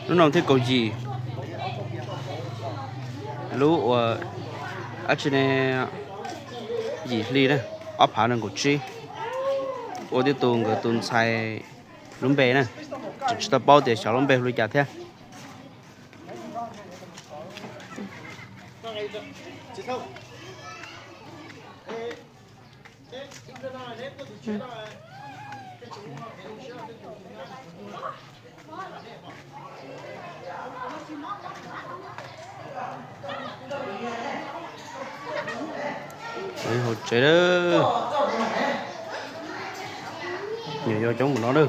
Hnub no thib kaum yim lub uas dab tsi ne, yim hli na, ob phav nees nkaum tsib, ua tib tug nkawd tus ntxhais lub npe na, tseem tsis tau paub tias xyov lub npe hu li cas thiab. Hauv tsev, nyuam yaus coob npaum no na.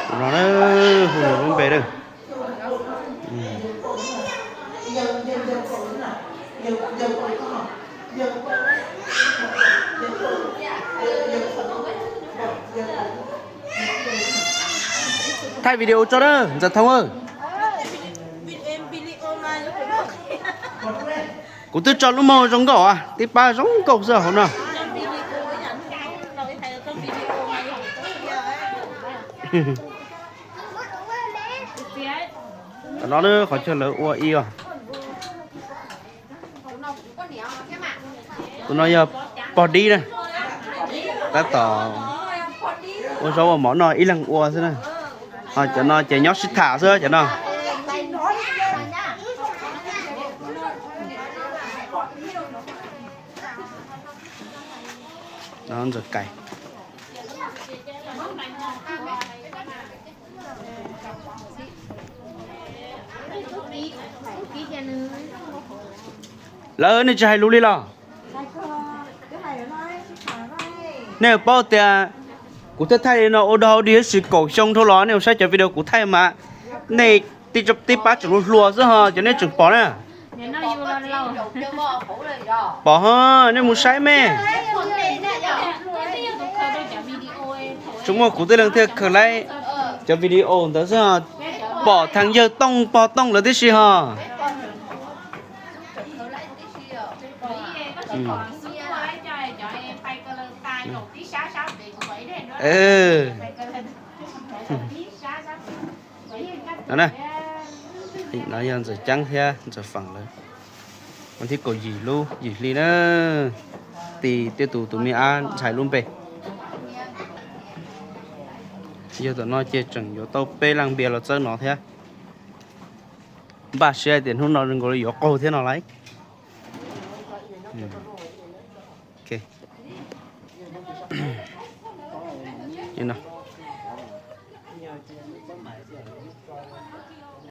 Tus no na, hu nws lub npe na. Thaij video tso na Ntxawm Thoob. Kuv twb tso lub moog zoo nkauj, tib pab zoo nkauj xwb hauv no. Tam no qhov chaw lawv ua ib os. Tus no yog pog dib na, tab tom ua zaub ua mov noj ib leeg ua xwb na. Ho cov no ces nyob sib tham xwb cov no. No Ntxawm Kais. Lawv nej tsis hais lus li los? Nej paub tias kuv thaij thaij li no ua dog ua dig tab sis kaum xyoo dhau los nej mus saib cov video kuv thaij mas nej tib pab tseem hluas hluas xwb ho cov nej tseem pom na. Pom ho, nej mus saib me. Tsuas muaj kuv tib leeg thiaj khaws laib cov video ntawd xwb ho. Pom thav yawg Tooj pog Tooj lawv tib si ho. No yog Ntxawm Ceeb thiab Ntxawm Feem lawv. Hnub thib kaum yim lub yim hli na, tis tib tug tus me ab ntxhais lub npe. Yog tam no ces tseem yuav tau peb leeg npias los txawb no thiab. Npaj siab hais tias hnub no zoo nkaus li yuav qaug thiab no lauj.